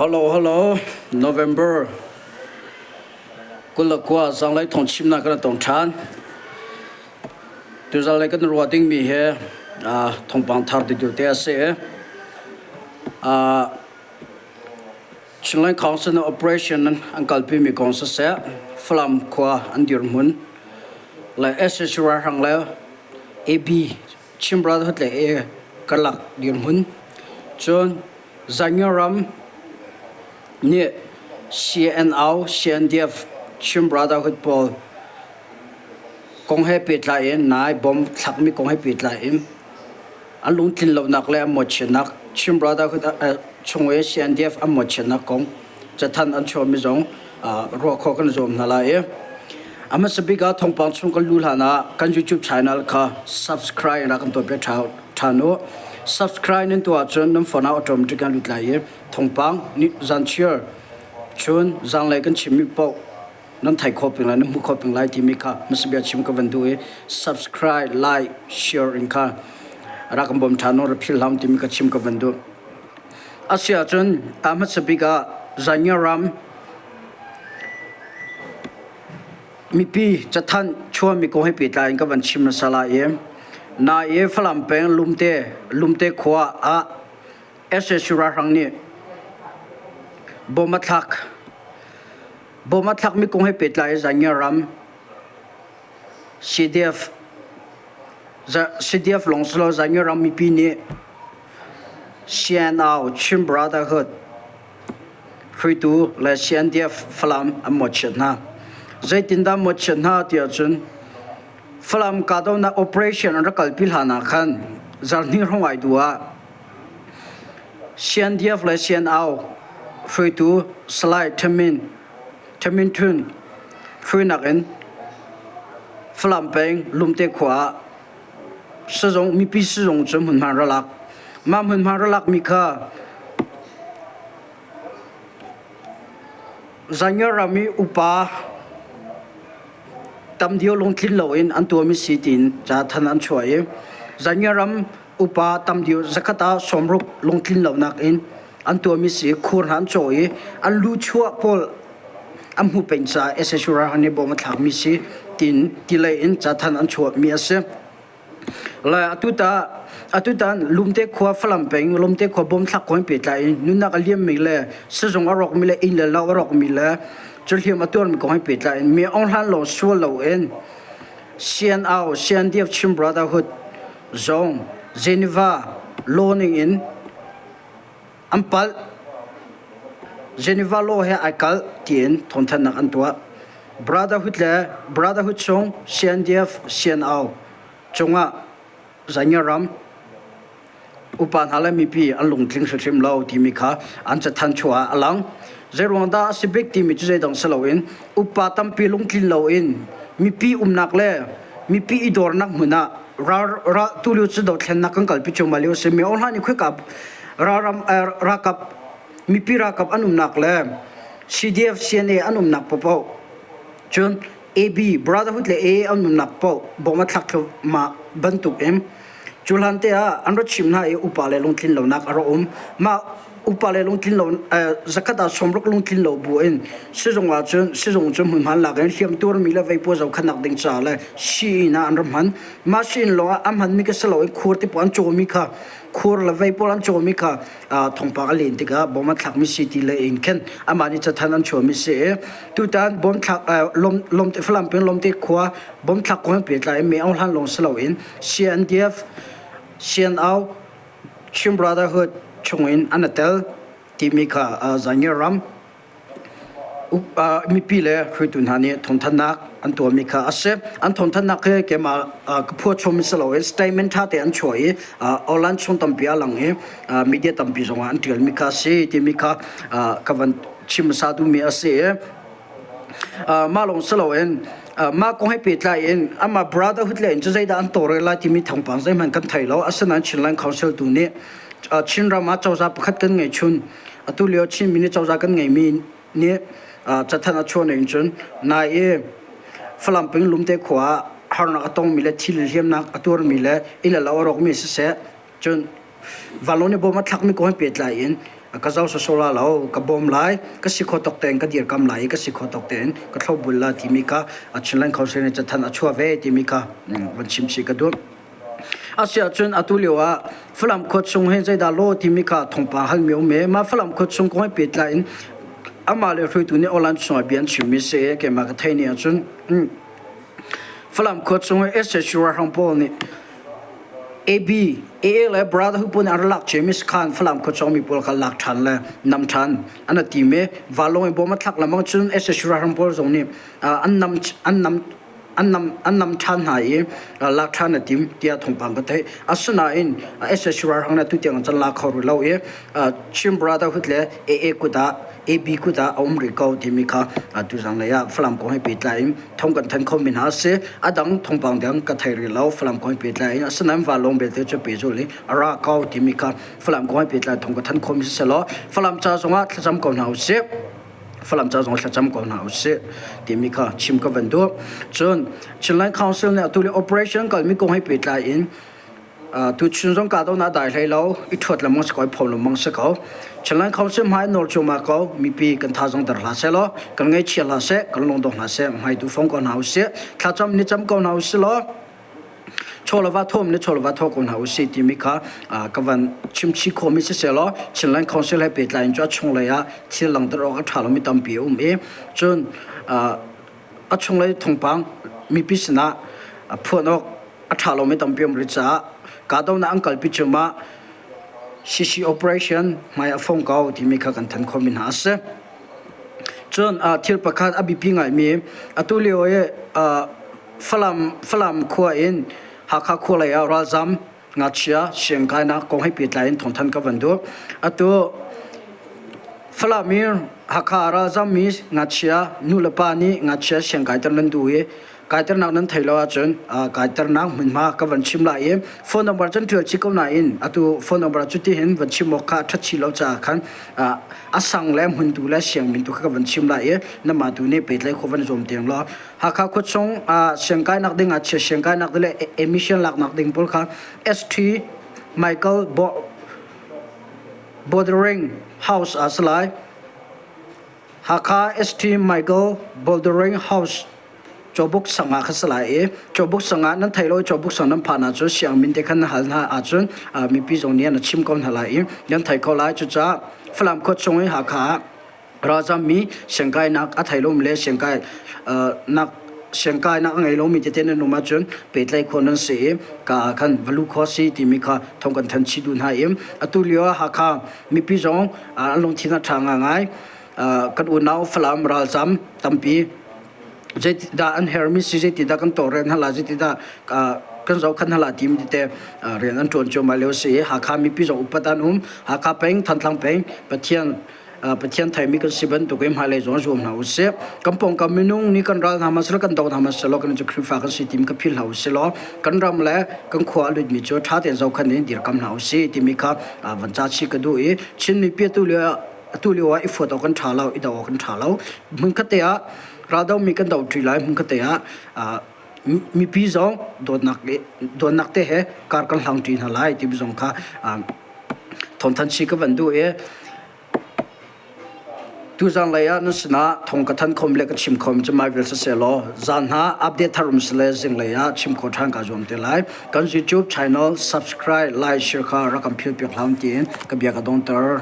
Hello, hello. November 29 zanglei thawngchimnak kan tong ṭhan. Tuzan lei kan ruah dingmi hi thawngpang thar deuhdeuh te a si. Chinland Council operation an kalpimi kong siseh, Falam khua an dirhmun le SAC ralhrang le AB Chin Brotherhood le A karlak dirhmun. Cun Zaingyar ram nih CNO, CNDF Chin Brotherhood pawl kong he pehtlai in nai bomb thlakmi kong he pehtlai in an lungtlin lonak le an mawhchiatnak Chin Brotherhood chung i CNDF an mawhchiatnak kong cathanh an chuahmi zong ruah khawh kan zuam hna lai i a hmasa bik ah thawngpang chung kan luh hlan ah kan YouTube channel kha subscribe in rak kan tuahpiak ṭhan u. Subscribe nan tuah ahcun nan phone ah automatic an lut lai i thawngpang zanchiar chun zanlei kan chimmi paoh nan thei khawh peng lai nan hmuh khawh peng lai timi kha hmasa bia chim ka van duh i subscribe like share in kha rak kan bawm ṭhan u ra philh hlah timi kha chim ka van duh. Asiahcun a hmasa bik ah Zanya ram mipi cathanh chuahmi kong he pehtlai in ka van chim hmasa lai i nai i Falam peng Lumte Lumte khua ah sac ralhrang nih bom a thlak. Bom a thlakmi kong he pehtlai in Zanya ram CDF CDF lawng si lo Zanya ram mipi nih CNO Chin Brotherhood hruaitu le CNDF Falam an mawhchiat hna. Zeitindah mawhchiat hna ti ahcun Falam kahdohnak operation an rak kalpi hlan ah khan zarhhnih hrawng ai duh ah CNDF le CNO hruaitu Salai Thamin Thamin Htun hruainak in Falam peng Lumte khua ah Sizung mipi sizung cu hmunhma ra lak. Mah hmunhma ra lakmi kha Zaingyar ram i upa tam dio lungtlin loin an tuahmi si tiin ca than an chuah i Zaingyar ram upa tam dio zakhat ah 60 lungtlin lonak in an tuahmi si khur hna an cawh i an lu chuah pawl an hmuh peng caah SSU ralhrang nih bawm a thlakmi si tiin tilei in cathanh an chuahmi a si. Le atu ta atutan Lumte khua Falam peng Lumte khua bom thlak kong pehtlai in nunnak a liammi le sizung a rawkmi le inn le lo a rawkmi le cuhliam a tuarmi kong he pehtlai in mi Aung Hlan lawng sual loin CNO CNDF Chin Brotherhood zong Geneva law ning in An palh. Geneva Law he ai kalh tiin thawngthanhnak an tuah. Brotherhood le Brotherhood chung CNDF CNO cungah Zaingyar ram upa hna le mipi an lungtling hrimhrim lo timi kha an cathanh chuah ah a lang. Zeiruang dah a si bik timi cu zeidang si loin upa tampi lungtlin loin mipi umnak le mipi i dawrnak hmun ah ral ral tulio cu dothlennak kan kalpi cuahmah lio a si. Mi Aung Hlan i khuika ralram ralkap mipi ralkap an umnak le CDF CNA an umnak paohpaoh cun AB Brotherhood le AA an umnak paoh bom a thlak thluahmah bantuk in cu hlan te ah an ra chim hna i upa le lungtlin lonak a ra um mah upa le lungtlin lo zakhat ah sawmruk lungtlin lo bu in sizung ah cun sizung cu hmunhma lak in hliam tuarmi le veipuah zohkhannak ding ca le sii ah an ra hman mah sii lawng ah a hmanmi ka si lo in khur te pawl an cawmi kha khur le vei pawl an cawmi kha thawngpang a len tikah bom an thlakmi si ti le in khin amah nih cathanh an chuahmi si i tutan bom thlak lomte Falam peng lomte khua bom thlak kong he pehtlai in Me Aung Hlan lawng si loin CNDF CNO Chin Brotherhood chungin an i tel timi kha Zaingyar ram Mipi le hruaitu hna nih thawngthanhnak an tuahmi kha a si. An thawngthanhnak hi keimah ka phuahchom si loin statement ṭha tein an chuah i online chung tampi a lang i media tampi zongah an ṭialmi kha a si timi kha ka van chim hmasa duhmi a si i mah lawng si loin mah kong he pehtlai in amah brotherhood le in cu zeidah an tawlrel lai timi thawngpang zeihmanh kan thei lo. Asinain Chinland Council tu nih Chinram ah cozah pakhat kan ngeih chun Atu lio Chinmi nih cozah kan ngeimi nih cathanh a chuah ning cun nai i Falam peng Lumte khua ah harnak a tongmi le thil hliamnak a tuarmi le inn le lo a rawkmi siseh cun vanlawng nih bom a thlakmi kong he pehtlai in Ka zoh sawsawh la lo, ka bawm lai, ka si kho tawk tein ka dirkam lai i ka si kho tawk tein ka thlopbul la timi kha Chinland Council nih cathanh a chuah ve timi kha van chim chih ka duh. Asiahcun atu lio ah Falam khua chung hin zeidah law timi kha thawngpang halmi um i mah Falam khua chung kong he pehtlai in amah le hruaitu nih online chungah bia an chimmi si i keimah ka theih ni ahcun Falam khua chung i SHU ralhrang pawl nih AB, AA le Brotherhood pawl nih an rak lak ciami sakhan Falam khua chung mi pawl kha lak ṭhan le nam ṭhan an rak tim i vanlawng in bom a thlak lengmang cun SHU ralhrang pawl zong nih an nam an nam an nam an nam ṭhan hna i lak ṭhan a tim tiah thawngpang ka theih. Asinain SSU ralhrang nih atu tiang an la kho rih lo i Chin Brotherhood le AA kut ah AB kut ah a um rih ko timi kha tuzang lei ah Falam kong he pehtlai in thawng kan thanh khomi hna a si. A dang thawngpang dang ka thei rih lo Falam kong he pehtlai in asinain vanlawng belte cu pehzulh i a ra ko timi kha Falam kong he pehtlai thawng ka thanh khomi si selaw Falam ca zongah thlacam ko hna usih. Falam ca zong thlacam ko hna usih timi kha chim ka van duh. Cun Chinland Council nih atu le operation kalmi kong he pehtlai in tuchun zong kahdohnak dai hlei lo i ṭhuat lengmang si ko i phom lengmang si ko. Chinland Council hmai nawl cuahmah ko mipi kan thazaang der hlah seh law kan ngaihchia hlah seh kan lungdong hlah seh hmai tu fong ko hna usih thlacam ni cam ko hna usih law chawlava thawm le chawlava thaw ko hna usih timi kha ka van chimchih khawhmi siseh law Chinland Council he pehtlai in cu a chunglei ah thil langhter awk a ṭha lomi tampi a um i cun a chunglei thawngpang mipi sinah phuan awk a ṭha lomi tampi um rih caah kahdohnak an kalpi cuahmah CC operation hmai a fong ko timi kha kan thanh khawhmi hna a si. Cun thil pakhat a biapi ngaimi atu lio i Falam, Falam khua in Hakha khua lei ah ralzam ngakchia siangkainak kong he pehtlai in thawngthanh ka van duh. Atu Falam i Hakha ralzam mi ngakchia nu le pa nih ngakchia siangkaiter nan duh i kaiternak nan thei lo ahcun kaiternak hmunhma ka van chim lai i phone number can ṭial chih ko nain atu phone number cu tihin van chim awk kha a ṭhat chih lo caah khan a sang le hmuntu le siangmin tu kha ka van chim lai i namah tu nih pehtlaih khawh van zuam tiang law Hakha khuachung ah siangkainak ding ah chia siangkainak le emission laknak ding pawl kha ST Michael Bordering House ah si lai. Hakha ST Michael Bouldering House Cawbuk sang ah kha si lai i Cawbuk sang ah nan thei lo i Cawbuk sang nan phan ahcun siangmin te khan na hal hna ahcun mipi zong nih an chim ko hna lai i nan thei kho lai. Cucaah Falam khuachung i Hakha ah Ralzammi siangkainak a thei lomi le siangkai nak siangkainak a ngei lomi tete nan um ahcun pehtlaih khawh nan si i ka ah khan va luh khawh a si timi kha thawng kan thanh chih duh hna i atu lio ah Hakha mipi zong an lungthin a ṭha ngaingai. Kan unau Falam ralzam tampi zeitidah an hermi si zeitidah kan tawlrel hna lai zeitidah kan zohkhan hna lai timi tete rian an ṭuan cuahmah lio a si i Hakha mipi zong upat an um. Hakha peng, Thantlang peng Pathian Pathian theimi kan si bantuk in hmailei zong zuam hna usih. Kan pawngkam minung nih kan ral hna hmanh kan do hna hmanh selaw kan cu Khrihfa kan si timi kha philh hlah usih law kan ram le kan khua a lutmi cu ṭha tein zohkhan in dirkam hna usih timi kha van ca chih ka duh i Chin mipi atu lio atu lio ah i fuat awk kan ṭha lo, i do awk kan ṭha lo. Hmunkhat te ah raldomi kan do ṭi lai, hmunkhat te ah mipi zong dawtnak dawtnak te he kar kan hlang ṭi hna lai timi zong kha thawngthanh chih ka van duh i Tuzanglei ah nan sinah thong ka thanh khom le ka chim khom cu mai vial siseh law zan hna update thar um sile zinglei ah chim khawh ṭhan kaa zuam te lai. Kan YouTube channel subscribe, like, share kha rak kan phil piak hlah tiin ka bia ka dongter.